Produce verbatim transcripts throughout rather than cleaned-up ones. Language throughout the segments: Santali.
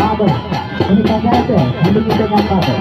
ᱟᱫᱚ ᱩᱱᱤ ᱯᱟᱸᱡᱟᱭ ᱛᱮ ᱦᱟᱺᱰᱤ ᱠᱚ ᱧᱟᱢ ᱠᱟᱛᱮ᱾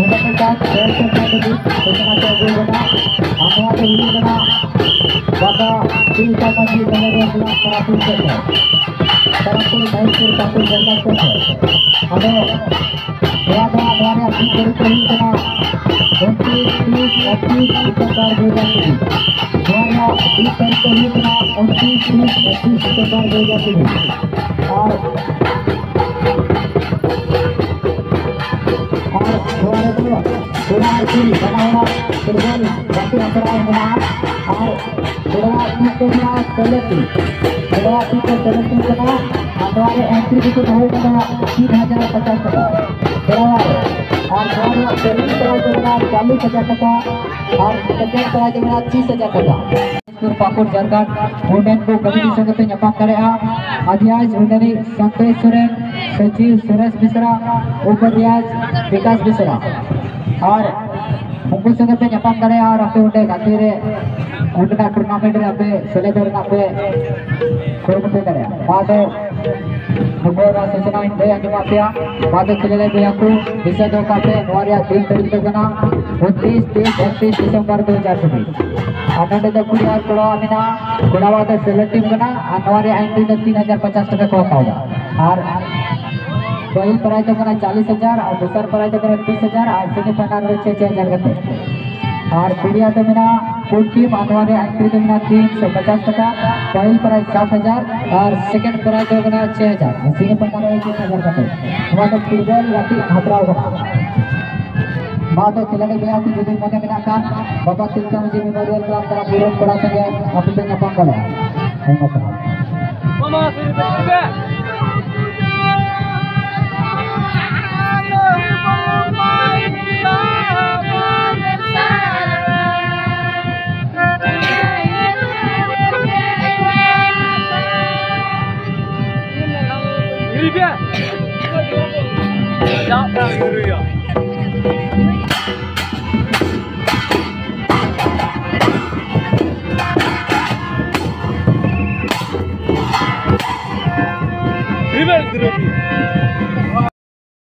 ᱚᱸᱰᱮ ᱢᱤᱫᱴᱟᱝ ᱥᱮᱞ ᱥᱮᱴᱮᱨ ᱞᱟᱹᱜᱤᱫ ᱥᱩᱪᱚᱱᱟ ᱠᱚ ᱟᱹᱜᱩ ᱟᱠᱟᱫᱟ᱾ ᱟᱨ ᱱᱚᱣᱟ ᱫᱚ ᱦᱩᱭᱩᱜ ᱠᱟᱱᱟ ᱵᱟᱵᱟ ᱛᱤᱞᱠᱟ ᱢᱟᱹᱡᱷᱤ ᱢᱮᱢᱳᱨᱤᱭᱟᱞ ᱠᱞᱟᱵᱽ ᱛᱟᱨᱟᱯᱩᱨ ᱥᱮᱫ ᱠᱷᱚᱱ, ᱛᱟᱨᱟᱯᱩᱨ ᱢᱚᱦᱮᱥᱯᱩᱨ ᱯᱟᱹᱠᱩᱲ ᱡᱮᱞᱟ ᱥᱮᱫ ᱠᱷᱚᱱ᱾ ᱟᱫᱚ ᱱᱚᱣᱟ ᱫᱚ, ᱱᱚᱣᱟ ᱨᱮᱭᱟᱜ ᱫᱤᱱ ᱛᱟᱹᱨᱤᱠᱷ ᱫᱚ ᱦᱩᱭᱩᱜ ᱠᱟᱱᱟ ᱩᱱᱛᱨᱤᱥ, ᱛᱤᱥ, ᱮᱠᱛᱨᱤᱥ ᱰᱤᱥᱮᱢᱵᱚᱨ ᱫᱩ ᱦᱟᱡᱟᱨ ᱠᱩᱲᱤ᱾ ᱱᱚᱣᱟ ᱨᱮᱭᱟᱜ ᱫᱤᱱ ᱛᱟᱹᱨᱤᱠᱷ ᱫᱚ ᱦᱩᱭᱩᱜ ᱠᱟᱱᱟ ᱩᱱᱛᱨᱤᱥ, ᱛᱤᱥ, ᱮᱠᱛᱨᱤᱥ ᱰᱤᱥᱮᱢᱵᱚᱨ ᱫᱩ ᱦᱟᱡᱟᱨ ᱠᱩᱲᱤ᱾ ᱟᱨ ᱟᱨ ᱱᱚᱣᱟ ᱨᱮᱫᱚ ᱠᱚᱲᱟ ᱟᱨ ᱠᱩᱲᱤ ᱵᱟᱱᱟ ᱦᱚᱲᱟᱜ ᱯᱷᱩᱴᱵᱚᱞ ᱜᱟᱛᱮ ᱦᱮᱯᱨᱟᱣ ᱢᱮᱱᱟᱜᱼᱟ᱾ ᱟᱨ ᱠᱚᱲᱟᱣᱟᱜ ᱴᱤᱢ ᱫᱚ ᱢᱮᱱᱟᱜᱼᱟ ᱥᱮᱞᱮᱫ ᱴᱤᱢ᱾ ᱠᱚᱲᱟᱣᱟᱜ ᱴᱤᱢ ᱫᱚ ᱥᱮᱞᱮᱫ ᱴᱤᱢ ᱠᱟᱱᱟ᱾ ᱟᱨ ᱱᱚᱣᱟ ᱨᱮ ᱮᱱᱴᱨᱤ ᱯᱷᱤ ᱫᱚ ᱦᱩᱭᱩᱜ ᱠᱟᱱᱟ ᱛᱤᱱ ᱦᱟᱡᱟᱨ ᱯᱚᱪᱟᱥ ᱴᱟᱠᱟ ᱠᱚᱲᱟᱣᱟᱜ ᱨᱮ᱾ ᱟᱨ ᱱᱚᱣᱟ ᱨᱮᱱᱟᱜ ᱯᱮᱢᱮᱱᱴ ᱯᱨᱟᱭᱤᱡᱽ ᱫᱚ ᱢᱮᱱᱟᱜᱼᱟ ᱪᱚᱞᱞᱤᱥ ᱦᱟᱡᱟᱨ ᱴᱟᱠᱟ ᱟᱨ ᱥᱮᱠᱮᱱᱰ ᱯᱨᱟᱭᱤᱡᱽ ᱫᱚ ᱢᱮᱱᱟᱜᱼᱟ ᱯᱚᱸᱪᱤᱥ ᱦᱟᱡᱟᱨ ᱴᱟᱠᱟ᱾ ᱯᱟᱹᱠᱩᱲ ᱡᱷᱟᱲᱠᱷᱚᱸᱰ ᱩᱰᱮᱱ ᱠᱚ ᱠᱚᱢᱤᱴᱤ ᱥᱚᱸᱜᱮ ᱯᱮ ᱧᱟᱯᱟᱢ ᱫᱟᱲᱮᱭᱟᱜᱼᱟ᱾ ᱟᱫᱷᱭᱟᱭ ᱩᱰᱮᱱᱤᱡ ᱥᱚᱱᱛᱳᱥ ᱥᱚᱨᱮᱱ, ᱥᱚᱪᱤᱵᱽ ᱥᱩᱨᱮᱥ ᱵᱮᱥᱨᱟ, ᱩᱯᱟᱫᱷᱭᱟᱭ ᱵᱤᱠᱟᱥ ᱵᱮᱥᱨᱟ᱾ ᱟᱨ ᱩᱱᱠᱩ ᱥᱚᱸᱜᱮ ᱯᱮ ᱧᱟᱯᱟᱢ ᱫᱟᱲᱮᱭᱟᱜᱼᱟ ᱟᱨ ᱟᱯᱮ ᱚᱸᱰᱮ ᱜᱟᱛᱮ ᱨᱮ, ᱚᱸᱰᱮᱱᱟᱜ ᱴᱩᱨᱱᱟᱢᱮᱱᱴ ᱨᱮ ᱟᱯᱮ ᱥᱮᱞᱮᱫᱚᱜ ᱨᱮᱱᱟᱜ ᱯᱮ ᱠᱩᱨᱩᱢᱩᱴᱩ ᱫᱟᱲᱮᱭᱟᱜᱼᱟ᱾ ᱱᱚᱣᱟ ᱫᱚ ᱱᱚᱝᱠᱟ ᱥᱩᱪᱚᱱᱟ ᱤᱧ ᱞᱟᱹᱭ ᱟᱸᱡᱚᱢᱟᱫ ᱯᱮᱭᱟ᱾ ᱢᱟ ᱛᱚ ᱠᱷᱮᱞᱳᱭᱟᱹ ᱵᱚᱭᱦᱟ ᱠᱚ, ᱫᱤᱥᱟᱹ ᱫᱚᱦᱚ ᱠᱟᱜ ᱯᱮ, ᱱᱚᱣᱟ ᱨᱮᱭᱟᱜ ᱫᱤᱱ ᱛᱟᱹᱨᱤᱠᱷ ᱫᱚ ᱠᱟᱱᱟ ᱩᱱᱛᱨᱤᱥ, ᱛᱤᱥ, ᱮᱠᱛᱨᱤᱥ ᱰᱤᱥᱮᱢᱵᱚᱨ ᱫᱩ ᱦᱟᱡᱟᱨ ᱪᱚᱵᱵᱤᱥ᱾ ᱟᱨ ᱱᱚᱰᱮ ᱫᱚ ᱠᱩᱲᱤ ᱟᱨ ᱠᱚᱲᱟᱣᱟᱜ ᱢᱮᱱᱟᱜᱼᱟ᱾ ᱠᱚᱲᱟᱣᱟᱜ ᱫᱚ ᱥᱮᱞᱮᱫ ᱴᱤᱢ ᱠᱟᱱᱟ ᱟᱨ ᱱᱚᱣᱟ ᱨᱮᱭᱟᱜ ᱮᱱᱴᱨᱤ ᱫᱚ ᱛᱤᱱ ᱦᱟᱡᱟᱨ ᱯᱚᱪᱟᱥ ᱴᱟᱠᱟ ᱠᱚ ᱦᱟᱛᱟᱣ ᱮᱫᱟ᱾ ᱟᱨ ᱯᱟᱹᱦᱤᱞ ᱯᱨᱟᱭᱤᱡᱽ ᱫᱚ ᱠᱟᱱᱟ ᱪᱚᱞᱞᱤᱥ ᱦᱟᱡᱟᱨ ᱟᱨ ᱫᱚᱥᱟᱨ ᱯᱨᱟᱭᱤᱡᱽ ᱫᱚ ᱠᱟᱱᱟ ᱛᱤᱥ ᱦᱟᱡᱟᱨ ᱟᱨ ᱥᱮᱢᱤ ᱯᱷᱟᱭᱱᱟᱞ ᱨᱮ ᱪᱷᱚᱭ ᱪᱷᱚᱭ ᱦᱟᱡᱟᱨ ᱠᱟᱛᱮ᱾ ᱟᱨ ᱠᱩᱲᱤᱭᱟᱜ ᱫᱚ ᱢᱮᱱᱟᱜᱼᱟ ᱯᱩᱱ ᱴᱤᱢ ᱟᱨ ᱱᱚᱣᱟ ᱨᱮᱭᱟᱜ ᱮᱱᱴᱨᱤ ᱫᱚ ᱢᱮᱱᱟᱜᱼᱟ ᱛᱤᱱᱥᱚ ᱯᱚᱪᱟᱥ ᱴᱟᱠᱟ, ᱯᱟᱹᱦᱤᱞ ᱯᱨᱟᱭᱤᱡᱽ ᱥᱟᱛ ᱦᱟᱡᱟᱨ ᱟᱨ ᱥᱮᱠᱮᱱᱰ ᱯᱨᱟᱭᱤᱡᱽ ᱫᱚ ᱠᱟᱱᱟ ᱪᱷᱚᱭ ᱦᱟᱡᱟᱨ ᱟᱨ ᱥᱮᱢᱤ ᱯᱷᱟᱭᱱᱟᱞ ᱨᱮ ᱪᱟᱨ ᱦᱟᱡᱟᱨ ᱠᱟᱛᱮ᱾ ᱱᱚᱣᱟ ᱫᱚ ᱯᱷᱩᱴᱵᱚᱞ ᱜᱟᱛᱮᱜ ᱦᱮᱯᱨᱟᱣ ᱠᱟᱱᱟ᱾ ᱱᱚᱣᱟ ᱫᱚ ᱠᱷᱮᱞᱳᱰᱤ ᱵᱚᱭᱦᱟ ᱠᱚ ᱡᱩᱫᱤ ᱢᱚᱱᱮ ᱢᱮᱱᱟᱜ ᱠᱷᱟᱱ ᱵᱟᱵᱟ ᱛᱤᱞᱠᱟᱹ ᱢᱟᱹᱡᱷᱤ ᱢᱮᱢᱳᱨᱤᱭᱟᱞ ᱠᱞᱟᱵᱽ ᱛᱟᱨᱟ ᱯᱩᱨᱚᱱ ᱠᱚᱲᱟ ᱥᱚᱸᱜᱮ ᱟᱯᱮ ᱯᱮ ᱧᱟᱯᱟᱢ ᱫᱟᱲᱮᱭᱟᱜᱼᱟ᱾ ᱟᱭᱢᱟ ᱥᱟᱨᱦᱟᱣ᱾